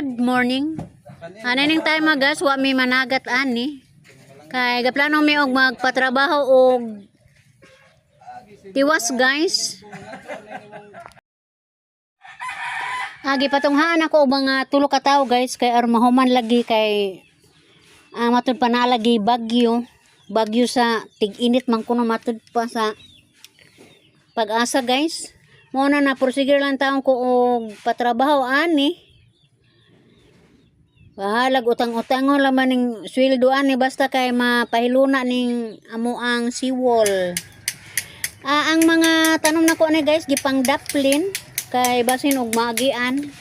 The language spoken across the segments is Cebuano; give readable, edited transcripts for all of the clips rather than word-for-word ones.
Good morning. Ana ning time mga guys, wa mi managat ani. Kay gaplano mi og magpatrabaho og tiwas, guys. Agi patunghaan ako og mga tulo ka tawo, guys, kay aron mahuman lagi kay matud pa na lagi bagyo. Bagyo sa tig-init man kuno matud pa sa pag-asa, guys. Mao na na proceed lang taon ko og patrabaho ani. Bahalag utang-utangon laman ning sweldo ani basta kay mapahiluna ning amo ang seawall. Ang mga tanom nako ni, guys, gipang daplin kay basin og maagian.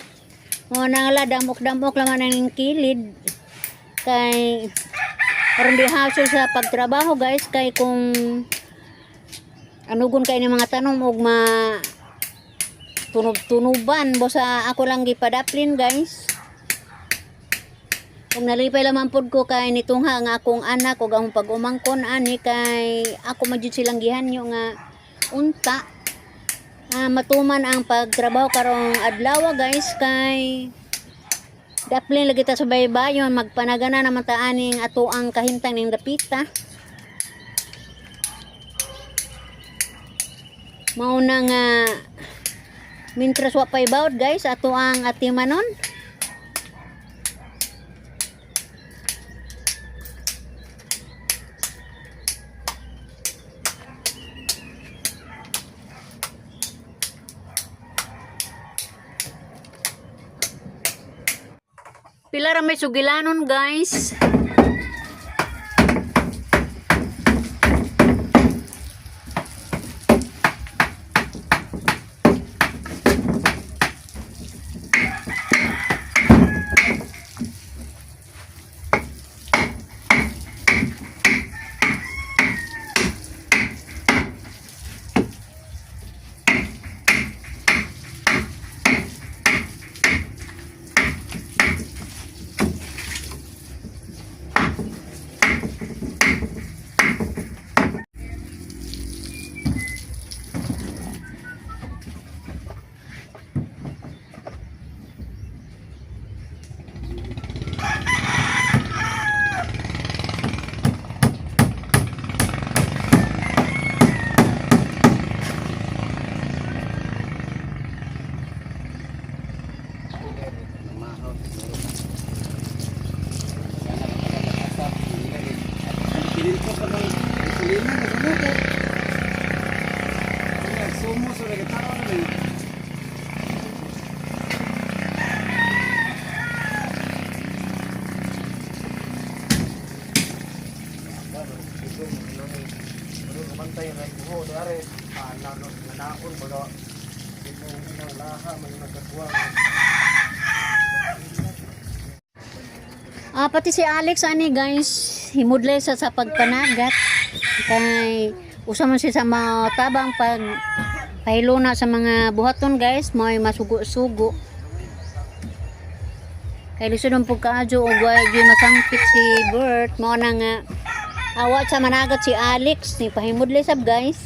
Mao na nga damok-damok laman ang kilid kay aron di hassle sa pagtrabaho, guys, kay kung anugon kay ni mga tanom og ma tunob-tunuban bosa ako lang gipadaplin, guys. Kung nalipay lamang pod ko kay nitungha nga akong anak ug akong pag-umangkon ani kay ako man jud silang gihanyo nga unta matuman ang pagtrabaho karong adlaw, guys, kay daplin lagi ta sa baybayon magpanagana naman ta aning ato ang kahimtang ning dapita. Mao na nga mintras wa pay bawd, guys, ato ang atimanon. Pila ra may sugilanon, guys. Sumo sa regatao na eh. Pati si Alex ani, guys, himudlay sa pagpanagat kay usa man siya sa matabang pag pahiluna sa mga buhaton, guys, mo'y masugo-sugo. Kay lisod ang pagkaadyo og wa gyud masangpit si Bert, mao na nga awa sa managat si Alex ni pahimudlay sab, guys.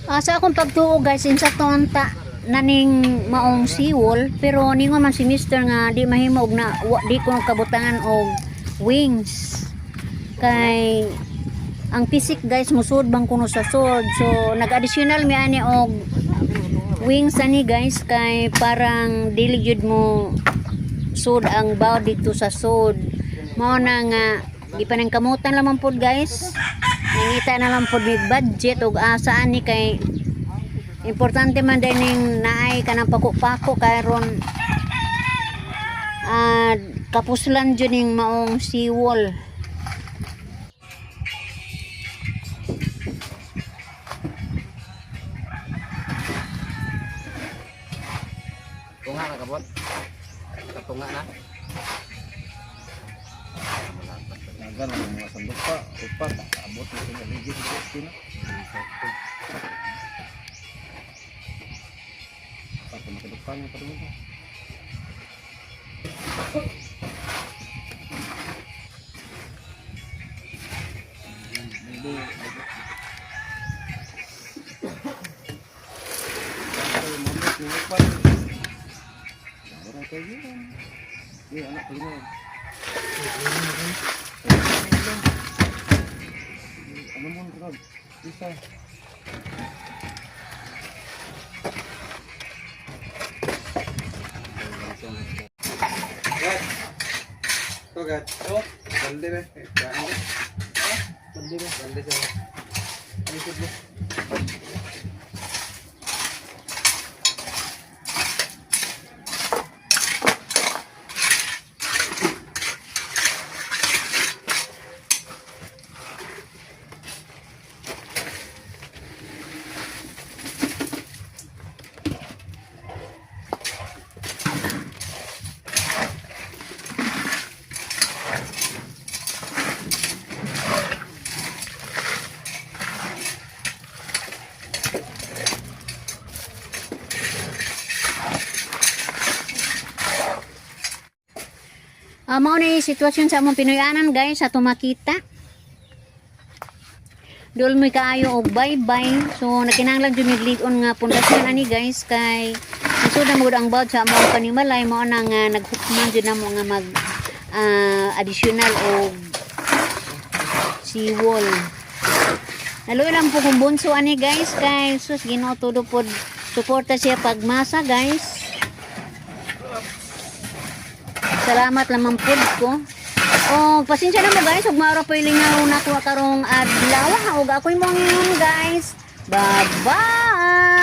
Sa akong pagtuo, guys, insakto ta naning maong seawall, pero ningon man si Mister nga di mahimo og na wa, di ko kabutangan og wings kay ang pisik, guys, musud bang kuno sa sod, so nag-additional mi ani og wings ani, guys, kay parang dili gyud mo sud ang baw dito sa sod. Mao na nga di pa nang kamutan lamang pod, guys, nangita na lang pod mig budget og asa ani kay importante man din ning naay kanang pako-pako karon kapuslan jud ning maong seawall. Tunga na kabot. Katunga na. Nagan ang mga sandok pa, upat, abot na sa ligid sa sino. Para makadupan pa rin ito. Kay yun. Di anak ko yun. Ano mo ko? Isa. Ito, gat. Balde na. Balde na. Balde sa. Likod mo. Mao na yung sitwasyon sa among Pinoyanan, guys, sa tumakita. Dool mo'y kaayo og bye-bye. So nakinahanglan jud mig lig-on nga pundasyon ani, guys, kay lisod na magud ang bawd sa among panimalay. Mao na nga naghukman jud namo nga mag additional og seawall. Naluoy lang po kung bunso ani, guys, kay sus Ginoo, todo pod suporta siya pagmasa, guys. Salamat lamang pod ko. Oh, pasensya na mo, guys, ug maara pa ilingaw na ko karong adlaw. Ug ako'y mo ngayon, guys. Bye-bye.